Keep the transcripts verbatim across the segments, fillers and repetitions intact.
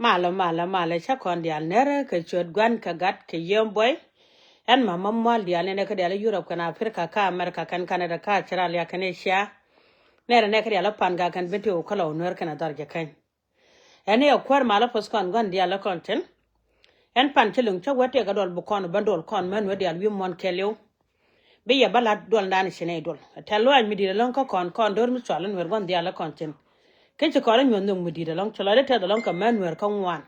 Malä, malä, malä, cä kɔn diaal nɛrä kɛ ciöt Gua̱n kɛ Gat kɛ Yiëë Buɔy. Ɛn mama mual diaal nɛnɛ kä diaal i̱ Yurop kɛnɛ Aprika kä Amerika kɛnɛ Kanada kä Australia kɛnɛ Asia. Nɛrä nɛ kä diaal i̱ Pan Gak kɛnɛ Bentiu kä Lɔw Nuɛr kɛnɛ dhɔr jɛ kɛny. Ɛn i̱ ɛ kuäär malä puɔ̱th kɔn Gua̱n diaal i̱ kɔn thi̱n. Ɛn pan ci luŋ cä wä tëëk ɛ duɔl bi kɔn bä duɔl kɔn män wä diaal wi̱i̱ muɔ̱n kɛɛliw. Bi yɛ bä la̱t duɔldan i̱ ci nɛy duɔl. Tɛ̈th lɔaac mi di̱i̱t ɛlɔ̱ŋ kä kɔn, kɔn do̱r mi cual i̱ Nuɛr Gua̱n diaal i̱ kɔn thi̱n. Kä ci kɔn i̱ nyuɔ̱th nhök mi di̱i̱t ɛlɔ̱ŋ, ci lɔcdä tɛth ɛlɔ̱ŋ kɛ män Nuɛr kä ŋuan.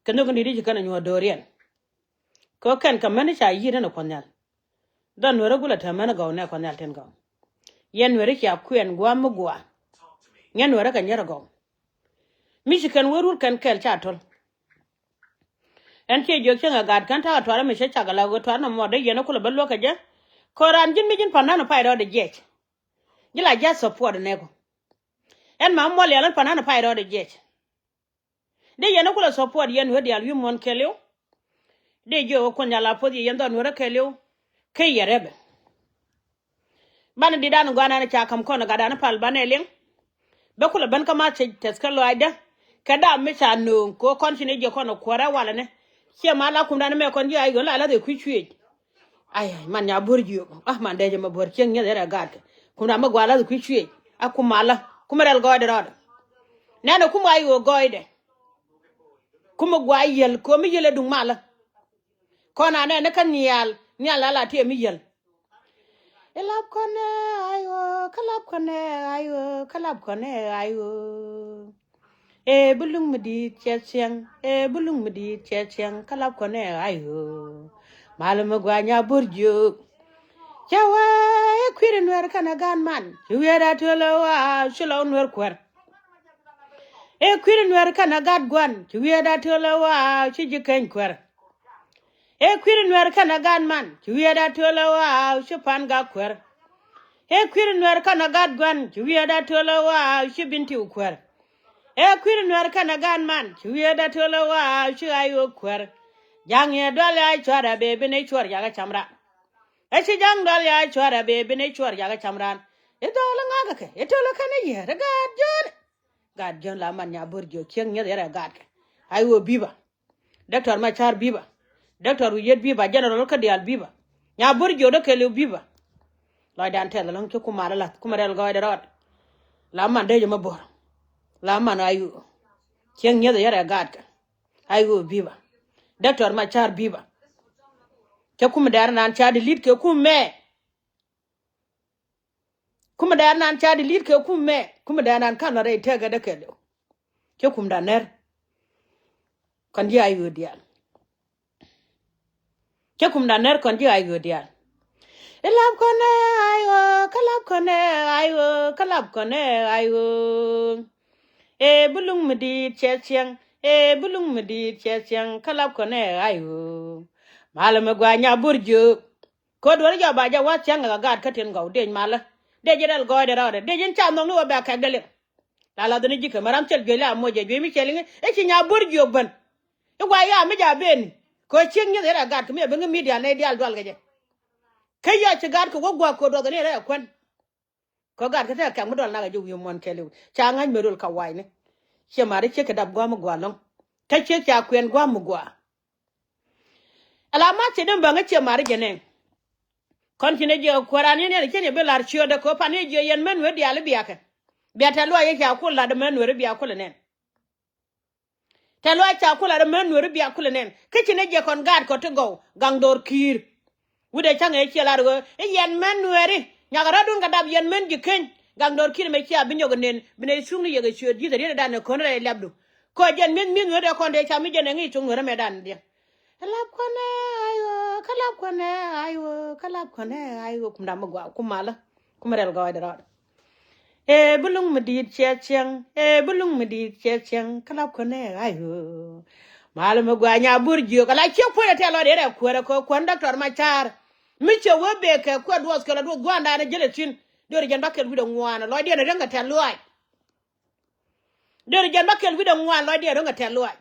Kɛ nhök in di̱i̱t i̱ ci kɛn ɛ nyuɔ̱th do̱riɛn. Kɛ ɣöö kɛn kɛ män i̱ ca yi̱i̱t ɛn ɛ Kuɔth Nhial. Dhɔn Nuɛr i̱ gulɛ te män i̱ gɔw nɛ Kuɔth Nhial tin gɔw. Yɛn Nuɛr i̱ cia kuɛn gua̱a̱m mi gua̱a̱. Nyɛn Nuɛr i̱ kɛ nyier ɛ gɔw. Mi ci kɛn wee rur kɛn kɛl ca to̱l. Ɛn ciɛ jiök cieŋ ɛ Gat kɛn ta̱a̱ ɛ tuaar ɛmɛ cä cak ala ɣöö tuaar nɔmɔ dee yɛn ɛ kulɛ bä luäk kɛ jɛ. Kɛ raan ji̱n mi ji̱n pa̱ndan ɛ pay rɔɔdɛ jiɛc. Ji̱ la ji̱ a support nɛɛku. Ɛn ma muɔl yɛl ɛn pa̱ndan ɛ pay rɔɔdɛ jiɛc. Dee yɛn ɛ kulɛ support yɛn wee diaal wi̱i̱ muɔ̱n kɛɛliw. Dee jiök ɛ Kuoth Nhial a puɔth yɛ yɛn dhɔn wee rɔ kɛɛliw. Kä yɛ rɛpɛ. Banɛ di̱t dan gɔaa ɛn ca ka̱m kɔn ɛ gatdan pal banɛ liŋ. Bä kulɛ ben kä ma tɛth kä lɔaacdä. Kɛ dam mi ca nööŋ kɛ ɣöö kɔn ci ni jiɛ kɔn ɛ kuäärä walɛ ni. Ciɛ ma la kumdan mɛ kɔn ji̱ a yio̱n la la̱th ɛ kui̱ cuëëc. Ay, ay, man nya buɔ̱r jiök. Ah, man dee jɛ ma buɔ̱r cieŋ nyieth yɛrɛ gaatkɛ. Kumdan mi gɔaa la̱th ɛ kui̱ cuëëc. A kum malä. Kumɛ rɛl gɔɔydɛ rɔɔdɛ. Nɛnɛ kum a yo̱o̱ gɔɔydɛ. Kumɛ gɔaa yiël kɛ ɣöö mi yiël ɛ duŋ malä. Kɔn anɛ ni kä nhial, nhial la la tiɛm mi yiël. I̱ lap kɔnɛ ay ɣöö, kä lap kɔnɛ ay ɣöö, kä lap kɔnɛ ay ɣöö. Ee bi luŋ mi di̱i̱t cɛ ciɛŋ, ee bi luŋ mi di̱i̱t cɛ ciɛŋ, kä lap kɔnɛ ay ɣöö. Malä mi gɔaa nya buɔ̱r jiök. Cɛ wee i̱ kui̱ri Nuɛr kɛnɛ gaat man ci wi̱i̱ da töl ɛ ɣɔaa ci lɔw Nuɛr kuäär. I̱ kui̱ri Nuɛr kɛnɛ gaat Gua̱n ci wi̱i̱ da töl ɛ ɣɔaa ci ji̱ keny kuäär. I̱ kui̱ri Nuɛr kɛnɛ gaat man ci wi̱i̱ da töl ɛ ɣɔaa ci Pan Gak kuäär. I̱ kui̱ri Nuɛr kɛnɛ gaat Gua̱n ci wi̱i̱ da töl ɛ ɣɔaa ci Bentiu kuäär. I̱ kui̱ri Nuɛr kɛnɛ gaat man ci wi̱i̱ da töl ɛ ɣɔaa ci Ayo̱o̱k kuäär. Ja̱ŋ yɛ dual ya cuarɛ bee bi ni cuɔr jakä cam ran. Ɛ ci ja̱ŋ dual ya cuarɛ bee bi ni cuɔr jakä cam ran. I̱ dhɔl ɛ ŋa̱kä kɛ i̱ töl ɛ kɛn i̱ yɛr i̱ gaat Jɔ̱ɔ̱n. Gaat Jɔ̱ɔ̱n la man nya buɔ̱r jiök cieŋ nyieth yɛrɛ gaatkɛ. Ay ɣöö bi̱i̱ bä. Doctor Macar bi̱i̱ bä. Doctor Wi̱i̱ Yet bi̱i̱ bä. General kä diaal bi̱i̱ bä. Nya buɔ̱r jiök dee kɛɛliw bi̱i̱ bä. Lɔcdan tɛth ɛlɔ̱ŋ ci kum malä la̱th kumɛ rɛl gɔɔydɛ rɔɔdɛ. La man dee jɛ ma buɔ̱r. La man ay ɣöö cieŋ nyieth yɛrɛ gaatkɛ. Ay ɣöö bi̱i̱ bä. Doctor Macar bi̱i̱ bä. Cä kumɛ dɛɛr nan ca di li̱t kɛ kumɛ. Kumɛ dɛɛr nan ca di li̱t kɛ kumɛ. Kumɛ dɛɛr nan kan la rɛy tɛkɛ dee kɛɛliw. Cä kumdan nɛr. Kɔn ji̱ ay ɣöö diaal. Cä kumdan nɛr kɔn ji̱ ay ɣöö diaal. I̱ lap kɔnɛ ay ɣöö, kä lap kɔnɛ ay ɣöö, kä lap kɔnɛ ay ɣöö. Ee bi luŋ mi di̱i̱t cɛ ciɛŋ, ee bi luŋ mi di̱i̱t cɛ ciɛŋ, kä lap kɔnɛ ay ɣöö. Malä mi gɔaa nya buɔ̱r jiök. Kɛ duɔ̱ɔ̱r jɔak ba jɛ wa̱th cäŋ kɛ gaat kä tin gɔw dec malä. Dec ji̱ rɛl gɔɔydɛ rɔɔdɛ dec in ca nhɔk ni wä bɛ kɛk dee liŋ. La lath ni ji̱ kɛ mɛ ram cɛl juec la a moc jɛ juec mi cɛ liŋ i̱ ci nya buɔ̱r jiök ben. I̱ guay ya mi ja ben. Kɛ cieŋ nyieth yɛrɛ gat kɛ mi a ben ŋä midia nɛy diaal dual kɛ jɛ. Kä yɔ ci gat kɛ wä gua̱a̱k kɛ duɔth ni rɛ kuän. Kɛ gat kɛ tekɛ kɛk mi dual nak a ji̱ wi̱i̱ muɔ̱n kɛɛliw ca ŋa̱c mi rol ka wa̱a̱cni. Ciɛ ma̱ri ciek kɛ dap gua̱a̱m mi gua̱a̱ lɔ̱ŋ. Kä ciek ca kuɛn gua̱a̱m mi gua̱a̱. Ala ma̱th ci däm bäŋä ciɛ ma̱ri jɛ nɛŋ. Kɔn ci ni jiɛ kuäran yɛn yɛn cien yɛ bi lar ciötdɛ kɛ pan yɛ jiɛ yɛn män wee diaal i̱ biakɛ. Bia tɛ̈th luaac yɛ ca kul lat män wee i̱ bia kulɛ nɛn. Tɛ̈th luaac ca kul lat män wee i̱ bia kulɛ nɛn kä ci ni jiɛ kɔn gaat kɔ ti gɔw gaŋ dho̱r ki̱i̱r. Wi̱cdɛ ca̱ŋ ëë ciɛ lar ɣöö i̱ yɛn män nueeri nyakä rɔ̱dun kɛ dap yɛn män ji̱ keny. Gaŋ dɔr ki̱n mɛ cia bi nyɔk nen bi nɛ cuŋni yɛ kɛ ciöt ji̱th riet dan ɛ kön rɛy liapdu. Kɔ jɛn mi̱eth mi̱eth nueeri dee kɔn dee ca mi jɛn ɛ ŋi̱i̱c cuŋ nueeri mɛ dan diɛ. Ɛ lap kɔnɛ ayoo, kä lap kɔnɛ ayoo, kä lap kɔnɛ ayoo. Kum dam mi gɔaa kum malä kum rɛl gɔɔydɛ rɔɔdɛ. Ee bi luŋ mi di̱i̱t ciɛ ciɛŋ, ee bi luŋ mi di̱i̱t ciɛ ciɛŋ, kä lap kɔnɛ ayoo. Malä mi gɔaa nya bur jiök ala ciek puɔ̱nyɛ tɛ̈th lɔcdɛ rɛ kuäärä kɛ kuän Doctor Macar. Mi cɛ wee bek kɛ kuɛ duɔth kɛ la duɔth gua̱a̱ndan ɛ jälɛ tin. Döör jɛn ba kɛl wi̱cdɛ ŋuan lɔcdiɛn ɛ riäŋ kɛ tɛ̈th luaac. Döör jɛn ba kɛl wi̱cdɛ ŋuan lɔcdiɛn ɛ riäŋ kɛ tɛ̈th luaac.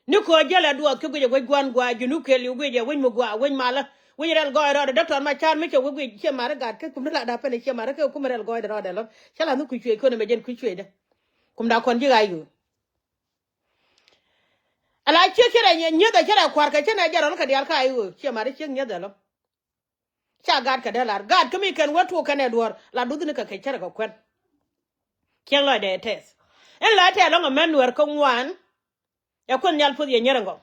Ni köö jälɛ duɔth kä guicɛ wec gua̱a̱n gua̱a̱ ji̱n wä kɛl wi̱cɛ wec mi gua̱a̱ wec malä. Wec rɛl gɔɔy rɔɔdɛ Doctor Macar mi cɛ wee guic ciɛ ma̱ri gat kä kum ni la da̱pɛn ciɛ ma̱ri kä kum rɛl gɔɔydɛ rɔɔdɛ lɔ̱n. Cä la ni kui̱ cuëëc kön ɛmɛ jɛn kui̱ cuëëcdä. Kum da kɔn ji̱ ɣa̱c ɣöö. Ala ciek cärɛ nyieth ɛ cärɛ kua̱r kɛ cä nɛ jɛ rɔl kɛ diaal ka i̱ ɣöö ciɛ mat i̱ ciek nyieth ɛlɔ. Ca gaat kɛ dee lar gaat kä mi kɛn wä tuɔɔk kɛn ɛ duɔ̱ɔ̱r la duthni kɛ kɛ cärɛ kɛ kuɛn. Ciek lɔcdɛ ɛ tɛth. Ɛn la tɛth ɛlɔ̱ŋ ɛmɛn nuɛr kä ŋuan. Ɛ Kuoth Nhial puɔth yɛ nyɛr ɛn gɔw.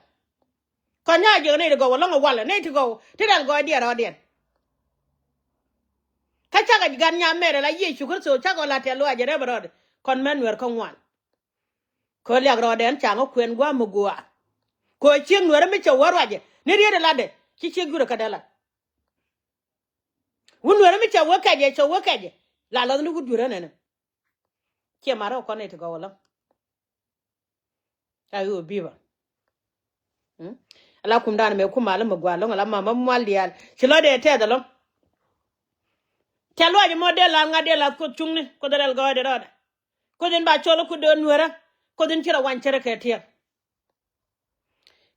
Kɔn nya jiök nɛy ti gɔw ɛlɔ̱ŋ ɛ walɛ nɛy ti gɔw ti rɛl gɔɔydiɛn rɔɔdiɛn. Kä cakɛ gat nya mɛrɛ la Yecu Kritho cakɔ la tɛth luac ɛ rɛp ɛ rɔɔdɛ. Kɔn mɛn nuɛr kä ŋuan. Kɛ ɣöö liak rɔɔdɛ ɛn ca ŋä kuɛn gua̱a̱m mi gua̱a̱. Kɛ ɣöö ciek nuɛrä mi cɛ wä ruacɛ ni riet ɛ latdɛ ci ciek jurɛ kä dee lat. Wut nuɛrä mi cɛ wä kɛcɛ cɛ wä kɛcɛ la lath ni wut jurä nɛnɛ. Ciɛ marä kɔn nɛy ti gɔw ɛlɔ̱ŋ. Ca ɣöö bi̱i̱ bä. Mm? Ala kumdan mɛ kum malä mi gua̱a̱ ɛlɔ̱ŋ ala mama mual diaal ci lɔcdɛ tɛth ɛlɔ̱ŋ. Ca luac ɛmɔ dee la̱a̱ŋ ŋa̱t dee la̱th Kuoth cuŋni Kuoth rɛl gɔɔydɛ rɔɔdɛ. Kuoth in ba col ɛ Kuoth dee nueerä. Kuoth in ci rɔ wany cärä kɛ tiɛɛr.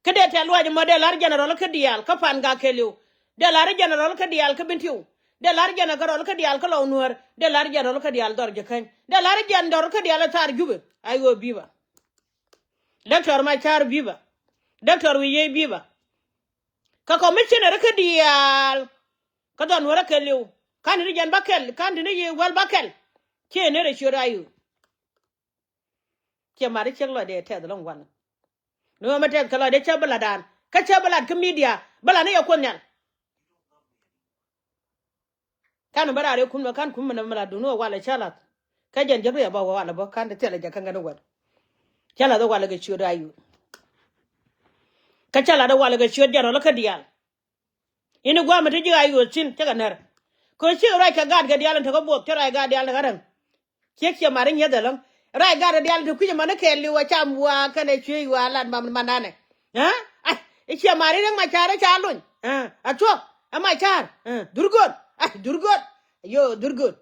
Kä dee tɛth luac ɛmɔ dee la̱r jɛnɛrɔl kä diaal kä pan gak kɛɛliw. Dee la̱r jɛnɛrɔl kä diaal kä Bentiu. Dee la̱r jɛnɛrɔl kä diaal kä Lɔw Nuäär. Dee la̱r jɛnɛrɔl kä diaal Dhɔr Jäkäny. Dee la̱r jɛnɛrɔl kä diaal ɛ thaar Jubɛ. Ay ɣöö bi̱i̱ bä. Dɔktɔr Macar bi̱i̱ bä. Dɔktɔr Wi̱i̱ Yey bi̱i̱ bä. Kä kɔmicinɛr kä diaal. Kä Dhɔr Nuäär ɛ kɛɛliw. Ka̱n ti ni jɛn bä kɛl ka̱n ti ni yi wäl bä kɛl. Ciɛ ni rɛ ciöt ayu. Ciɛ mat i̱ ciek lɔcdɛ tɛth ɛlɔ̱ŋ walɛ. Ni ɣöö mɛ tɛth kɛ lɔcdɛ cä bi latdan kä cä bi lat kä midia bi lat ni yɛ Kuoth Nhial. Ka̱n bä raar yɛ kum bä ka̱n kum mi nɛ mi lat duŋni ɣöö walɛ cä lath. Kä jɛn jek ri ɛ bä wä walɛ bä ka̱n ti thilɛ jɛ kä ŋäni wɛl. Cä lath ɛ walɛ kɛ ciöt ayu. Kä cä lath ɛ walɛ kɛ ciöt jɛn rɔl kä diaal. Ini gua̱a̱mɛ ti ji̱ ɣa̱c ɣööth cin cä kɛ nɛr. Kɛ ɣöö ciek ruac kɛ gaat kɛ diaal in te kä buɔth cä ruac gaat diaal in te kä räŋ. Ciek ciɛ mat i̱ nyieth ɛlɔ̱ŋ. Ruac gaat kɛ diaal in te kui̱c ɛmɔ ni kɛɛliw ɛ cam wa̱a̱ kɛnɛ cuëëc wa̱a̱ lat mam mananɛ. Ɛ? Ai, i̱ ciɛ mat i̱ Riek Macar i̱ ca lony. Ɛ, a tuɔk ɛ Macar. Ɛ, dhurgo̱o̱n. Ai, dhurgo̱o̱n. Yo, dhurgo̱o̱n.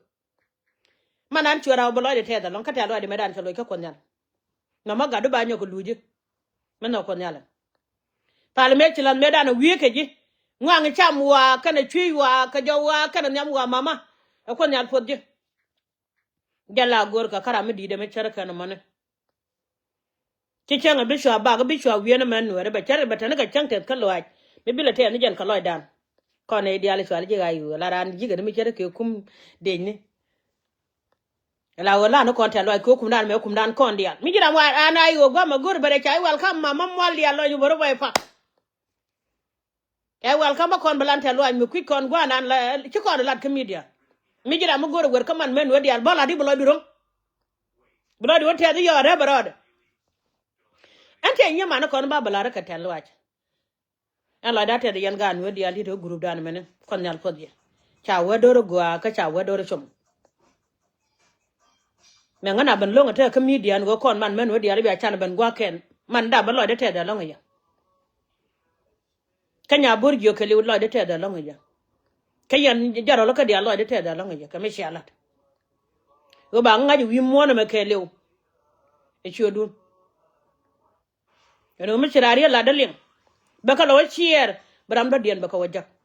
Man an cuɛ raw bä lɔcdɛ tɛth ɛlɔ̱ŋ kä tɛ̈th lɔcdɛ mëëdan cɛ loc kä Kuɔth Nhial. Nɔmɔ gat du ba nyɔk kɛ luuc ji̱. Mi nhɔk Kuɔth Nhial. Pal mëë ci lath mëëdan ɛ wi̱i̱ kɛ ji̱. Ŋuaŋ cam wa̱a̱ kɛnɛ cui̱ wa̱a̱ kɛ jɔw wa̱a̱ kɛnɛ nhiam wa̱a̱ mama. Ɛ Kuɔth Nhial puɔth ji̱. Jɛ la go̱o̱r kɛ kä ram mi di̱i̱t ɛmɛ cär kɛn ɛmɔni. Ci cäŋ ɛ bi cua bak bi cua wi̱i̱n ɛmɛ nueeri bɛ cär bɛ tɛni kɛ cäŋ tɛth kä lɔaac. Mi bi lɛ tɛth ni jɛn kɛ lɔcdan. Kɔn nɛy diaal cual ji̱ ɣa̱c ɣöö la raan ji̱ kɛ ni mi cär kɛ kum dec ni. La ɣöö lan ni kɔn tɛth lɔaac kɛ ɣöö kumdan mɛ kumdan kɔn diaal mi ji̱ ram wa an a ɣöö gua̱a̱m ɛ go̱r bɛ rɛ ca i̱ wal kam ma ma mual diaal lɔc wä bä rɔ bɔy pak. Kɛ wal kam bä kɔn bɛ lan tɛth lɔaac mi kui̱c kɔn gua̱a̱r nan la ci kɔn lat kä midia. Mi ji̱ ram mi go̱r ɛ wer kä man mɛ nueeri diaal bä lat i̱ bi lɔcdu ro̱ŋ. Bi lɔcdu ro̱ŋ tɛth i̱ yɔɔt rɛp ɛ rɔɔdɛ. Ɛn tëë nyiee man kɔn ba bɛ la̱r kɛ tɛ̈th luaac. Ɛn lɔcda tɛth yɛn gaat nueeri diaal ti te gurupdan mɛni Kuɔth Nhial puɔth yɛ. Ca wä do̱r gɔaa kä ca wä do̱r com. Mɛ ŋän a ben lo̱ŋ ɛ te kä midia ni ɣöö kɔn man mɛn nueeri diaal i̱ bia can ben gua̱a̱k kɛn man dap bä lɔcdä tɛth ɛlɔ̱ŋ ɛ yɛ. Kä nya bo̱r jiök kɛ li̱w lɔcdä tɛth ɛlɔ̱ŋ ɛ jɛ. Kä yɛn jɛ rɔl kä diaal lɔcdä tɛth ɛlɔ̱ŋ ɛ jɛ kɛ mi cia la̱t. Ɣöö ba ŋa̱c wi̱i̱ muɔ̱ɔ̱n ɛmɛ kɛ li̱w. Ɛ ciötdun. Ɛn ɣöö mi ci raar yɛ la̱tdä liŋ. Bɛ kɛ lɔ wä ciɛɛr bɛ ram dɔ̱diɛn bɛ kɛ wä jäk.